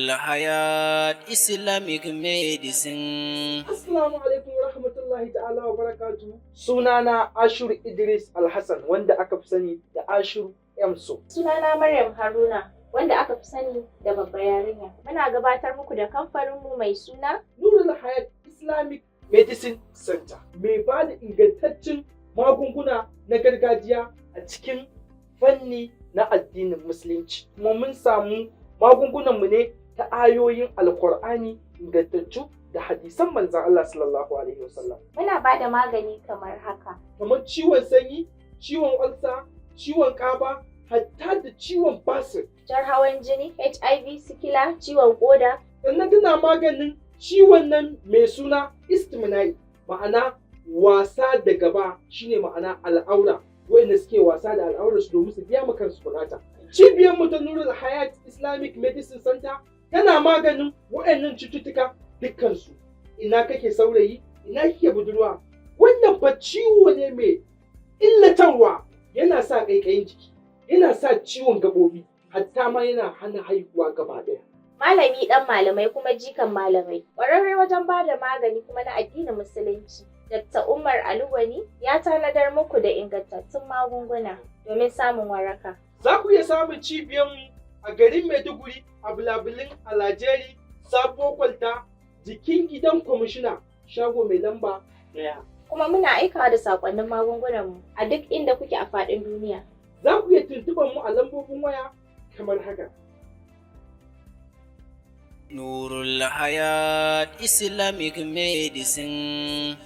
Nurul Hayat Islamic Medicine. Assalamu alaikum wa rahmatullahi ta'ala wa barakatu. Sunana Ashur Idris Alhassan, wanda aka fi sani da Ashur Emso. Sunana Maryam Haruna, wanda aka fi sani da Babbar Yarinya. Muna gabatar muku da kamfaninmu mai suna Nurul Hayat Islamic Medicine Center. Mai ba da ingantaccen magunguna na gargajiya a cikin fanni na addinin Musulunci. Kuma mun samu magungunanmu ne ta ayoyin Alkur'ani ingantattu da hadisan Manzon Allah sallallahu alaihi wasallam. Muna ba da magani kamar haka. Kamar ciwon sanyi, ciwon ulcer, ciwon ƙaba, hatta da ciwon basir. Cutar hawan jini, HIV, sikila, ciwon koda. Sannan tana maganin ciwon nan mai suna istimna'i, ma'ana wasa da gaba, shine ma'ana al'aura, wanda suke wasa da al'aurar su domin su biya ma kansu bukata. Cibiyar mu ta Nurul Hayat Islamic Medicine Center tana maganin waɗannan cututtuka dukkansu. Ina kake saurayi, ina kike budurwa? Wannan fa ciwo ne mai illatarwa, yana sa ƙaiƙayin jiki, yana sa ciwon gaɓoɓi, hatta ma yana hana haihuwa gaba ɗaya. Malami ɗan malamai kuma jikan malamai. Ƙwararre wajen ba da magani kuma na addinin Musulunci. Dr. Umar Aluwani ya tanadar muku da ingantattun magunguna domin samun waraka. Za ku iya samun cibiyarmu a garin Maiduguri, a Bulabulin Alajeri, Sabuwar Kwalta, jikin gidan kwamishina, shago mai lamba 1. Kuma muna aikawa da saƙonnin magungunanmu a duk inda kuke a faɗin duniya. Za ku iya tuntuɓar mu a lambobin waya kamar haka. Nurul Hayat Islamic Medicine.